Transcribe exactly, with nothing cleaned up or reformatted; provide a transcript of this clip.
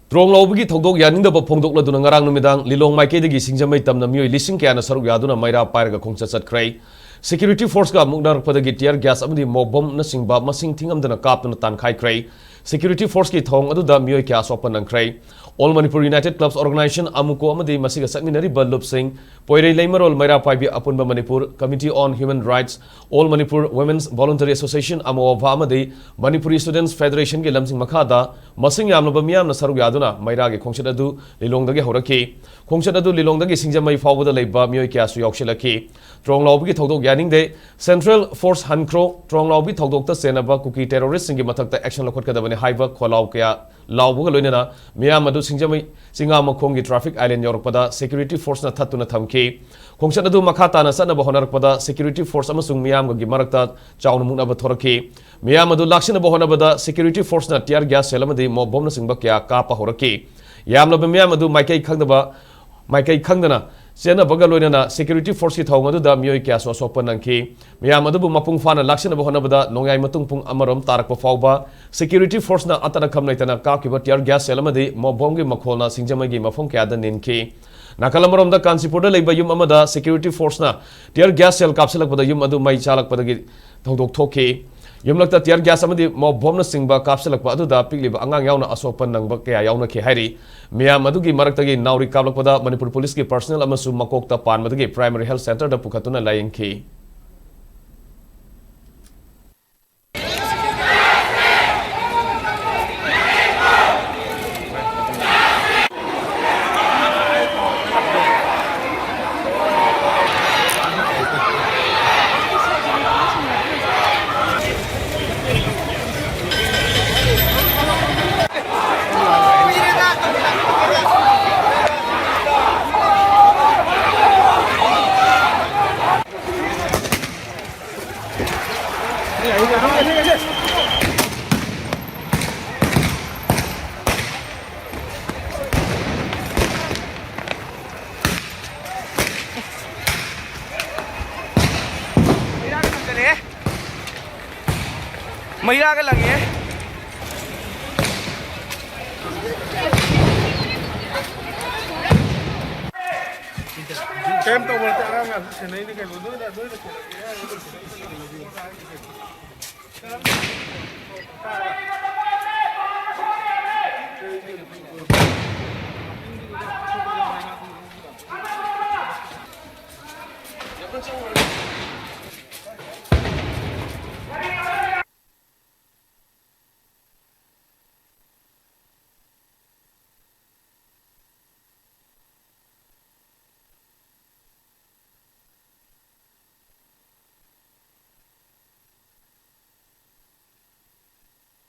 ꯇ꯭ꯔꯣꯡ ꯂꯥꯎꯕꯒꯤ ꯊꯧꯗꯣꯛ ꯌꯥꯅꯤꯡꯗꯕ ꯐꯣꯡꯗꯣꯛꯂꯗꯨꯅ ꯉꯔꯥꯡ ꯅꯨꯃꯤꯗꯥꯡ ꯂꯤꯂꯣꯡ ꯃꯥꯏꯀꯩꯗꯒꯤ ꯁꯤꯡꯖꯃꯩ ꯇꯝꯅ ꯃꯤꯑꯣꯏ ꯂꯤꯁꯤꯡ ꯀꯌꯥꯅ ꯁꯔꯨꯛ ꯌꯥꯗꯨꯅ ꯃꯩꯔꯥ ꯄꯥꯏꯔꯒ ꯈꯣꯡꯆꯠ ꯆꯠꯈ꯭ꯔꯦ꯫ Security forceꯀ ꯃꯨꯛꯅꯔꯛꯄꯗꯒꯤ tear gas ꯑꯃꯗꯤ mob bombꯅꯆꯤꯡꯕ ꯃꯁꯤꯡ ꯊꯤꯉꯝꯗꯅ ꯀꯥꯞꯇꯨꯅ ꯇꯥꯟꯈꯥꯏꯈ꯭ꯔꯦ꯫ Security forceꯀꯤ ꯊꯧꯑꯣꯡ ꯑꯗꯨꯗ ꯃꯤꯑꯣꯏ ꯀꯌꯥ ꯑꯁꯣꯛꯄ ꯅꯪꯈ꯭ꯔꯦ꯫ All Manipur United Clubs Organisation, ꯑꯃꯨꯀꯣ ꯑꯃꯗꯤ ꯃꯁꯤꯒ ꯆꯠꯃꯤꯟꯅꯔꯤꯕ ꯂꯨꯞꯁꯤꯡ, ꯄꯣꯏꯔꯩ ꯂꯩꯃꯔꯣꯜ ꯃꯩꯔꯥ ꯄꯥꯏꯕꯤ ꯑꯄꯨꯟꯕ Manipur, Committee on Human Rights, All Manipur Women's Voluntary Association, ꯑꯃꯣꯚꯥ ꯑꯃꯗꯤ Manipuri Students Federationꯒꯤ ꯂꯝꯁꯤꯡ ꯃꯈꯥꯗ ꯃꯁꯤꯡ ꯌꯥꯝꯂꯕ ꯃꯤꯌꯥꯝꯅ ꯁꯔꯨꯛ ꯌꯥꯗꯨꯅ ꯃꯩꯔꯥꯒꯤ ꯈꯣꯡꯆꯠ ꯑꯗꯨ ꯂꯤꯂꯣꯡꯗꯒꯤ ꯍꯧꯔꯛꯈꯤ꯫ ꯈꯣꯡꯆꯠ ꯑꯗꯨ ꯂꯤꯂꯣꯡꯗꯒꯤ ꯁꯤꯡꯖꯃꯩ ꯐꯥꯎꯕꯗ ꯂꯩꯕ ꯃꯤꯑꯣꯏ ꯀꯌꯥꯁꯨ ꯌꯥꯎꯁꯤꯜꯂꯛꯈꯤ꯫ ꯇ꯭ꯔꯣꯡ ꯂꯥꯎꯕꯒꯤ ꯊꯧꯗꯣꯛ ꯌꯥꯅꯤꯡꯗꯦ, Central Force ꯍꯟꯈ꯭ꯔꯣ, ꯇ꯭ꯔꯣꯡ ꯂꯥꯎꯕꯒꯤ ꯊꯧꯗꯣꯛꯇ ꯆꯦꯟꯅꯕ ꯀꯨꯀꯤ terroristꯁꯤꯡꯒꯤ ꯃꯊꯛꯇ action ꯂꯧꯈꯠꯀꯗꯕꯅꯤ ꯍꯥꯏꯕ ꯈꯣꯜꯂꯥꯎ ꯀꯌꯥ ꯂꯥꯎꯕꯒ ꯂꯣꯏꯅꯅ ꯃꯤꯌꯥꯝ ꯑꯗꯨ ꯁꯤꯡꯖꯃꯩ ꯆꯤꯉꯥꯃꯈꯣꯡꯒꯤ traffic island ꯌꯧꯔꯛꯄꯗ security forceꯅ ꯊꯠꯇꯨꯅ ꯊꯝꯈꯤ꯫ ꯈꯣꯡꯆꯠ ꯑꯗꯨ ꯃꯈꯥ ꯇꯥꯅ ꯆꯠꯅꯕ ꯍꯣꯠꯅꯔꯛꯄꯗ security force ꯑꯃꯁꯨꯡ ꯃꯤꯌꯥꯝꯒꯒꯤ ꯃꯔꯛꯇ ꯆꯥꯎꯅ ꯃꯨꯛꯅꯕ ꯊꯣꯔꯛꯈꯤ꯫ ꯃꯤꯌꯥꯝ ꯑꯗꯨ ꯂꯥꯛꯁꯤꯟꯅꯕ ꯍꯣꯠꯅꯕꯗ security forceꯅ tear gas shell ꯑꯃꯗꯤ mob bombꯅꯆꯤꯡꯕ ꯀꯌꯥ ꯀꯥꯞꯄ ꯍꯧꯔꯛꯈꯤ꯫ ꯌꯥꯝꯂꯕ ꯃꯤꯌꯥꯝ ꯑꯗꯨ ꯃꯥꯏꯀꯩ ꯈꯪꯗꯕ, ꯃꯥꯏꯀꯩ ꯈꯪꯗꯅ ꯆꯦꯟꯅꯕꯒ ꯂꯣꯏꯅꯅ security forceꯀꯤ ꯊꯧꯑꯣꯡ ꯑꯗꯨꯗ ꯃꯤꯑꯣꯏ ꯀꯌꯥꯁꯨ ꯑꯁꯣꯛꯄ ꯅꯪꯈꯤ꯫ ꯃꯤꯌꯥꯝ ꯑꯗꯨꯕꯨ ꯃꯄꯨꯡ ꯐꯥꯅ ꯂꯥꯛꯁꯤꯟꯅꯕ ꯍꯣꯠꯅꯕꯗ ꯅꯣꯡꯌꯥꯏ ꯃꯇꯨꯡ ꯄꯨꯡ ꯑꯃꯔꯣꯝ ꯇꯥꯔꯛꯄ ꯐꯥꯎꯕ security forceꯅ ꯑꯇꯠ ꯑꯈꯝ ꯂꯩꯇꯅ ꯀꯥꯞꯈꯤꯕ tear gas shell ꯑꯃꯗꯤ mob bombꯒꯤ ꯃꯈꯣꯜꯅ ꯁꯤꯡꯖꯃꯩꯒꯤ ꯃꯐꯝ ꯀꯌꯥꯗ ꯅꯤꯟꯈꯤ꯫ ꯅꯥꯀꯜ ꯑꯃꯔꯣꯝꯗ ꯀꯥꯟꯆꯤꯄꯨꯔꯗ ꯂꯩꯕ ꯌꯨꯝ ꯑꯃꯗ security forceꯅ tear gas shell ꯀꯥꯞꯁꯤꯜꯂꯛꯄꯗ ꯌꯨꯝ ꯑꯗꯨ ꯃꯩ ꯆꯥꯂꯛꯄꯗꯒꯤ ꯊꯧꯗꯣꯛ ꯊꯣꯛꯈꯤ꯫ ꯌꯨꯝꯂꯛꯇ tear gas ꯑꯃꯗꯤ mob bombꯅꯆꯤꯡꯕ ꯀꯥꯞꯁꯤꯜꯂꯛꯄ ꯑꯗꯨꯗ ꯄꯤꯛꯂꯤꯕ ꯑꯉꯥꯡ ꯌꯥꯎꯅ ꯑꯁꯣꯛꯄ ꯅꯪꯕ ꯀꯌꯥ ꯌꯥꯎꯅꯈꯤ ꯍꯥꯏꯔꯤ꯫ ꯃꯤꯌꯥꯝ ꯑꯗꯨꯒꯤ ꯃꯔꯛꯇꯒꯤ ꯅꯥꯎꯔꯤ ꯀꯥꯞꯂꯛꯄꯗ ꯃꯅꯤꯄꯨꯔ ꯄꯨꯂꯤꯁꯀꯤ personnel ꯑꯃꯁꯨ ꯃꯀꯣꯛꯇ ꯄꯥꯟꯕꯗꯒꯤ primary health centreꯗ ꯄꯨꯈꯠꯇꯨꯅ ꯂꯥꯌꯦꯡꯈꯤ꯫ ꯃꯩꯔꯥꯒ ꯂꯪꯉꯦ꯫ ꯀꯔꯤꯝ ꯇꯧꯕ ꯅꯠꯇꯦ, ꯑꯉꯥꯡ ꯉꯥꯛꯇ ꯁꯦꯟꯅꯩꯅꯦ ꯀꯩꯅꯣ꯫ ꯅꯣꯏꯅ, ꯅꯣꯏꯅ ꯁꯦꯟꯅꯒꯦ ꯍꯥꯏꯔꯒ ꯁꯦꯟꯅꯕ ꯌꯥꯏ꯫